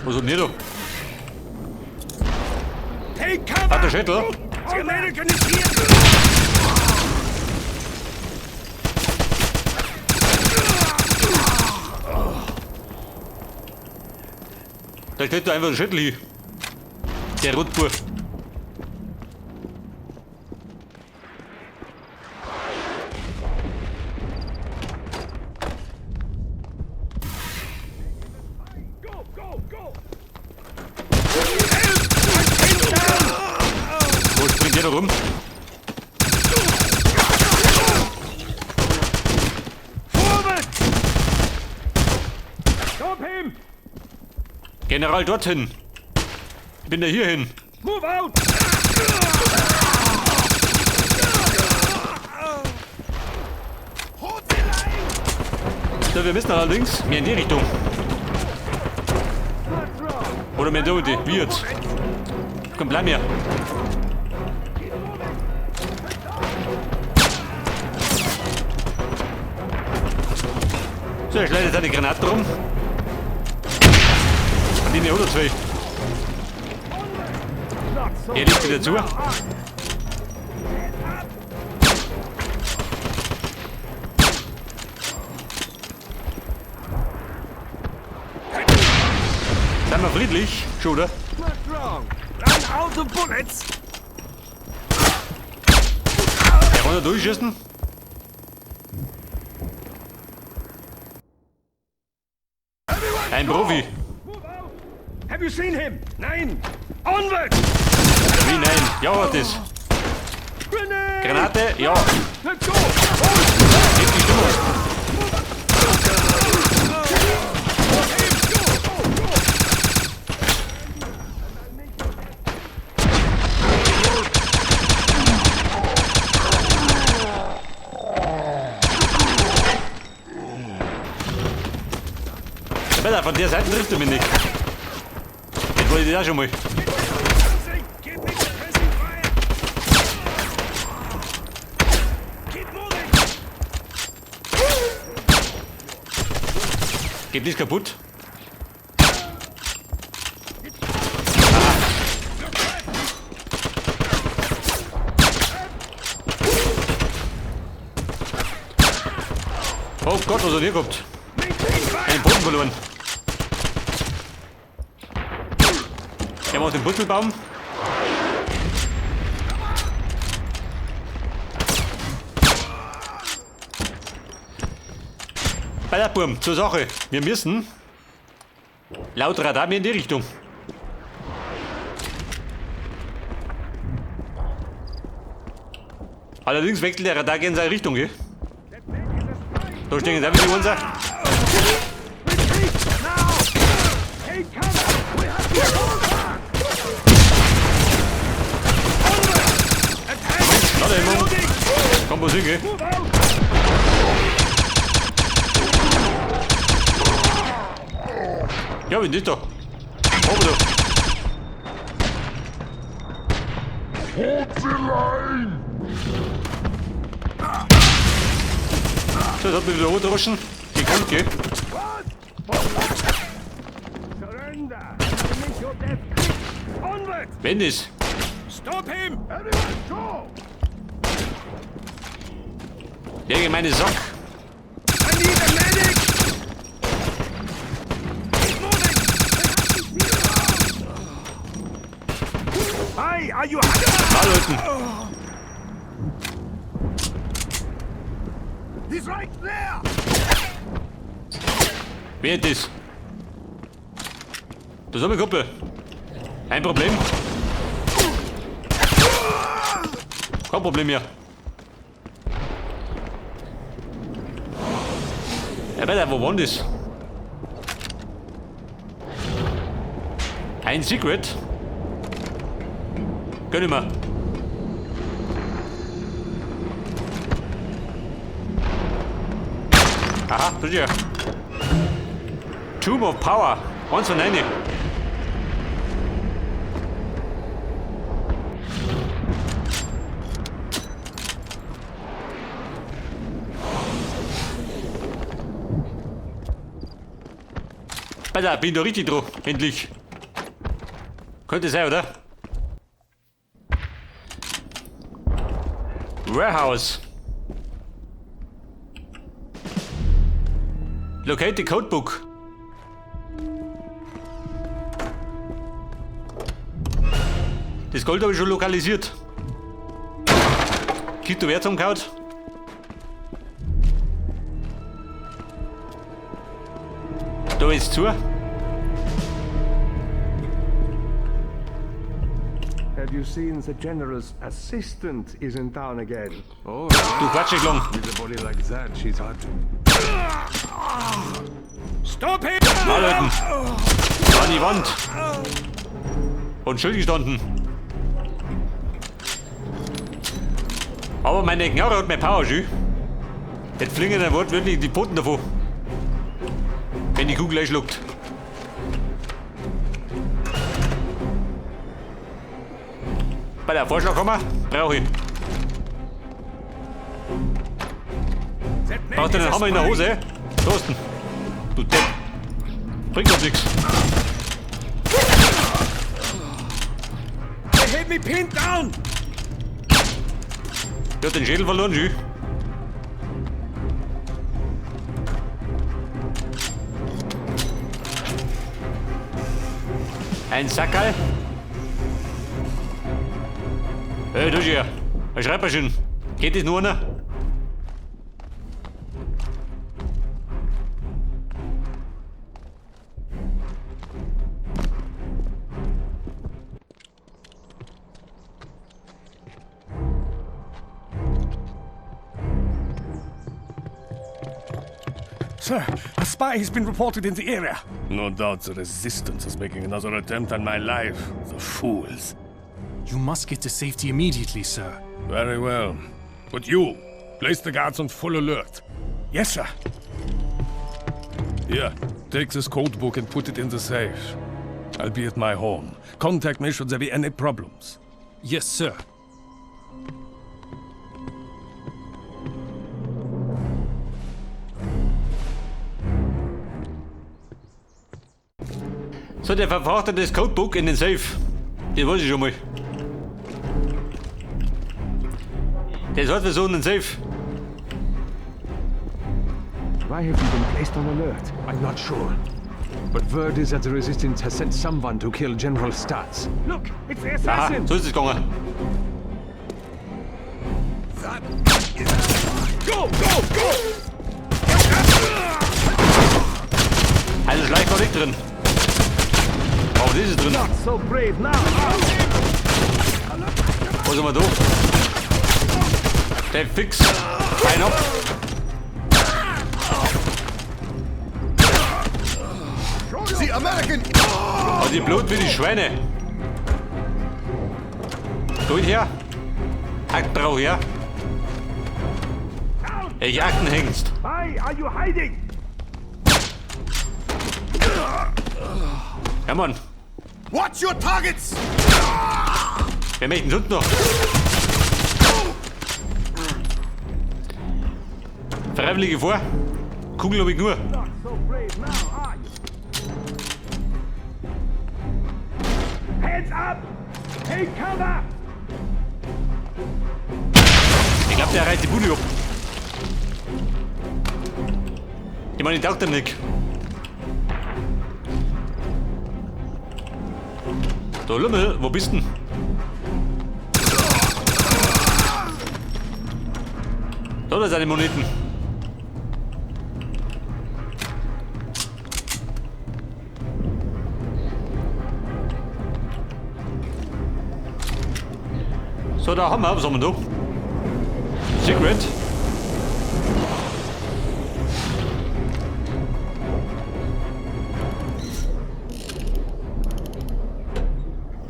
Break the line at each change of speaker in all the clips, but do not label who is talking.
Was hat denn der da?
Take cover!
Hat der Schädel?
The American is here!
Da steht da einfach ein Schädel hin. Der Rotbur.
Go, go, go! Help! I'm pinned down!
Wo springt der da rum?
Forward! Stop him!
General dorthin. Ich bin da hier hin.
Move out! Hold the line!
So, wir müssen allerdings mehr in die Richtung.
What's wrong?
Oder mehr da, die. Wie jetzt? Komm, bleib mir. So, er schleudert seine Granate rum. Von denen oder zwei.
Not so
Er legt wieder zu. Seien wir friedlich, schon, oder?
What's wrong? Run out of bullets!
Der kann da durchschießen. Ein Profi.
Move out! Have you seen him? Nein! Onward!
Wie nein? Ja, was ist?
Grenade!
Granate? Ja.
Let's go!
Hebt die Stimmung. Besser, von der Seite trifft er mich nicht. Das wollte ich auch schon mal.
Keep it pressing fire! Keep moving!
Geht nichts kaputt. Oh Gott, was hat hier gehabt?
Maintain fire!
Einen Boden verloren. Der macht den Putzelbaum. Ballerburm, zur Sache. Wir müssen laut Radar mehr in die Richtung. Allerdings wechselt der Radar in seine Richtung, gell? Da stehen jetzt auch wieder die Unser.
Retreat! Now! Take cover! We have to hold back! Onward! Attack!
Warte,
Loading!
Komm, wo sind, gell?
Move out!
Ja, bin ich da. Oben da. So, jetzt hat mich wieder runterrutschen. Gekonnt, gell?
What? Surrender! Make your death quick! Onward!
Wenn das.
Stop him! Everyone go!
Der gemeine Sack.
I need a medic! Keep moving! Hi, are you
Na, Leuten.
He's right there!
Wer ist das? Das ist eine Kuppel. Ein Problem. Kein Problem mehr. Ja, weiter, wo war denn das? Ein Secret? Gönn ich mir. Aha, das ist ja. Tomb of Power. 1 von 9. Alter, bin da richtig drauf. Endlich. Könnte sein, oder? Warehouse. Locate the codebook. Das Gold habe ich schon lokalisiert. Gibt du wer zum Kaut? Da ist zu.
Have you seen the general's assistant is in town again?
Oh,
Du Quatsch, lang.
with a body like that, she's hard to.
Stop him!
Anhalten. An die Wand. Und Schild gestanden. Aber meine Knarre hat mehr Power, schön. Jetzt fliegen dann wortwörtlich die Pfoten davon. Wenn die Kugel einschluckt. Bei der Vorschlaghammer brauche ich. Braucht ihr einen Hammer in der Hose? Thorsten. Du Depp. Bringt doch nichts.
They have me pinned down!
Der hat den Schädel verloren, schön. Ein Sackerl. Hey, du hier. Eine Schreibmaschine. Geht das nur einer?
Sir, a spy has been reported in the area.
No doubt the resistance is making another attempt on my life. The fools.
You must get to safety immediately, sir.
Very well. But you, place the guards on full alert.
Yes, sir.
Here, take this code book and put it in the safe. I'll be at my home. Contact me should there be any problems.
Yes, sir.
So, der verfrachtet das Codebook in den Safe. Das weiß ich schon mal. Das hat wir so in den Safe.
Why have you been placed on alert?
I'm not sure. But word is that the resistance has sent someone to kill General Stats.
Look, it's the
Aha,
assassin!
so ist es gegangen.
Go, go, go!
Also Schleich war nicht drin. Aber das ist drin.
Not so brave now!
Was haben wir da? Der fix. Ein ab.
The American
Aber die Blut wie die Schweine. Gold her. Akten brauch ich, ja. Ich Aktenhengst.
Why are you hiding?
Ja, Mann.
Watch your targets!
Wer möchte denn sonst noch? Freiwillige vor. Kugel hab ich nur.
Not so brave now, are you? Hands up! Take cover!
Ich glaub, der reißt die Bude ab. Ich meine, ich taugt dem nicht. Da, Lümmel, wo bist denn? Da, da sind die Moneten. So, da haben wir, was haben wir da? Secret.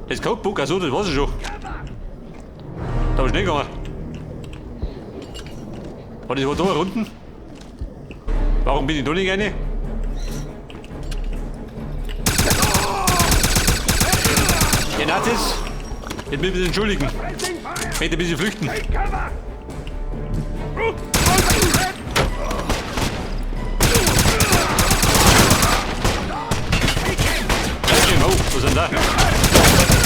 Das Codebook, achso, das weiß ich schon. Da hab ich nicht gegangen. War das war da unten? Warum bin ich da nicht rein? Ja, Nazis, ich will mich entschuldigen. Ich möchte ein bisschen flüchten.
Cover!
Oh, was ist denn da?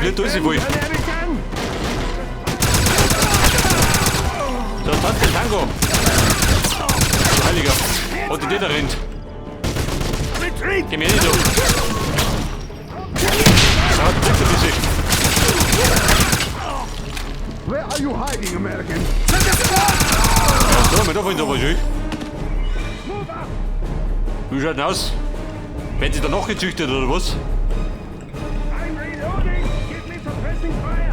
Der blüht alles voll.
American!
So, tanzt den Tango. Du Heiliger. Und die da rennt.
Retreat!
Geh mir nicht so. So, drückt ein bisschen.
Where are you hiding, American?
Ja, so, mit da wollen sie aber schön. Wie schaut denn aus? Werden sie da noch gezüchtet oder was?
I'm reloading! Give me suppressing fire!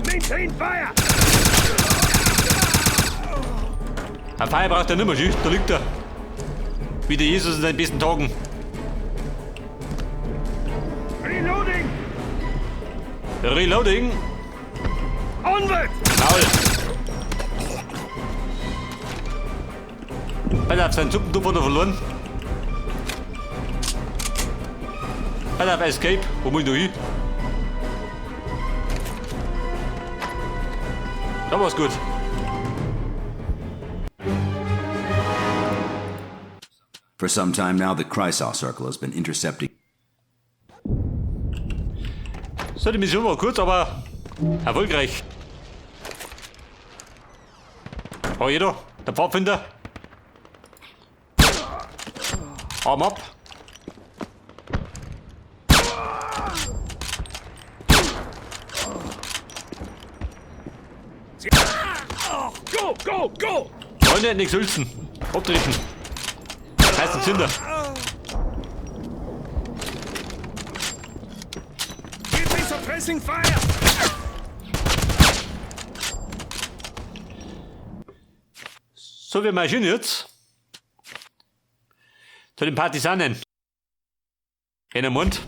Maintain fire!
Ein Feuer braucht er nimmer, schön. Da liegt er. Wie der Jesus in seinen besten Tagen.
Reloading!
Reloading.
Onward!
Maul. Pass auf, seinen Suppentopf hat er verloren. Pass auf, Escape. Wo muss ich da hin? Da war's gut.
For some time now, the Kreisau Circle has been intercepting
So, die Mission war kurz, aber erfolgreich. Oh, jeder, der Pfadfinder. Arm ab.
Go, go, go!
Freunde, nichts hülsen. Abtreten. Heißt ein Zünder.
Give me suppressing fire!
So, wir marschieren jetzt. Zu den Partisanen. In den Mund.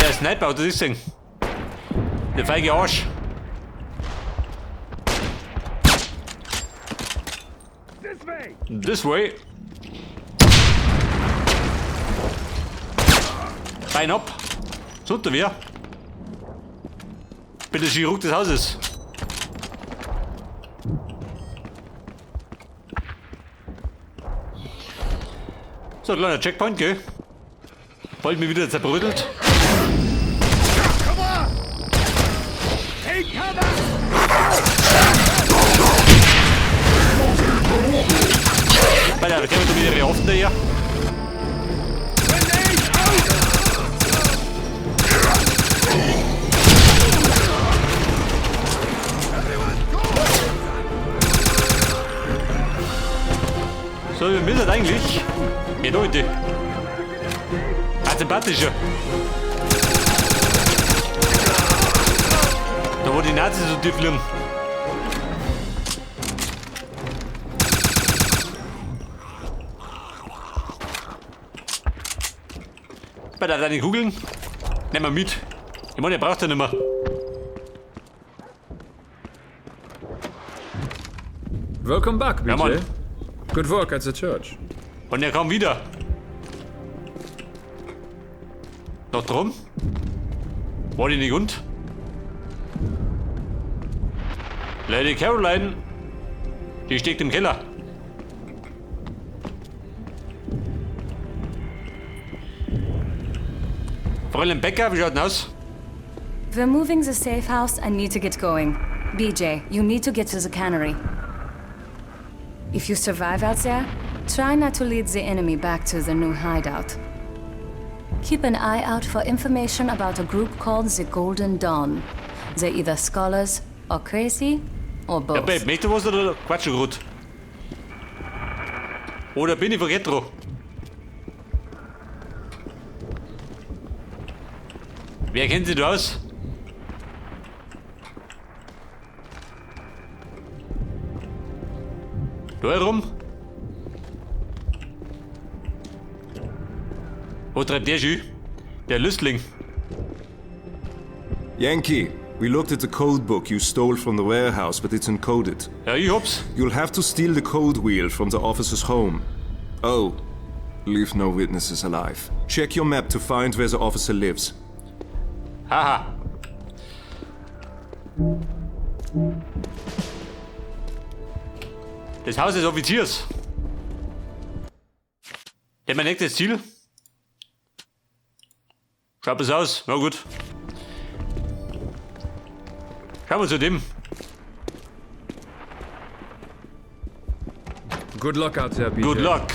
Der Sniper, oder das Ding. Der feige Arsch.
This way!
This way. Bein ab. So, da wir. Bin der Chirurg des Hauses. So, kleiner Checkpoint, gell? Bald mir wieder zerbrödelt.
Take cover!
Weil da kommen da wieder ihre Waffen daher.
Grenade out!
So, wir müssen eigentlich. Ja, da bitte. Ah, sympathischer. Da wo die Nazis so tief liegen. Bei der deine Kugeln. Nehmen wir mit. Ich meine, der braucht ja nicht mehr.
Welcome back, BJ.
Ja, Mann.
Good work at the church.
Und er kam wieder. Noch drum? War die nicht und? Lady Caroline, die steckt im Keller. Fräulein Becker, wie schaut denn aus?
We're moving the safe house and need to get going. BJ, you need to get to the cannery. If you survive out there, try not to lead the enemy back to the new hideout. Keep an eye out for information about a group called the Golden Dawn. They're either scholars or crazy or
Ja,
both.
Babe, möchtest du was oder quatsch grad? Oder bin ich verkehrt dran? Wer kennt sich da aus? Da herum? Wo treibt der schon? Der Lüstling.
Yankee, we looked at the code book you stole from the warehouse, but it's encoded.
Ja, ich hab's.
You'll have to steal the code wheel from the officer's home. Oh, leave no witnesses alive. Check your map to find where the officer lives.
Haha. Das Haus des Offiziers. Der mein nächstes Ziel. Schaut es aus. Na gut. Schauen wir zu dem.
Good luck out there, BJ.
Good luck.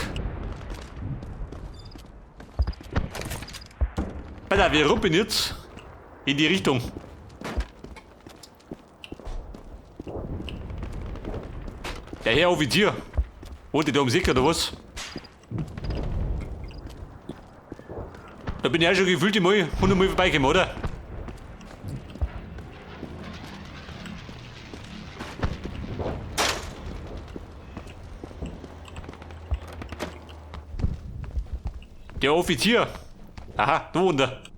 Alter, wir rumpeln jetzt in die Richtung. Der Herr Offizier. Wohnt der da ums Eck oder was? Da bin ich auch schon gefühlt einmal 100 Mal vorbeigekommen, oder? Der Offizier. Aha, da wohnt er.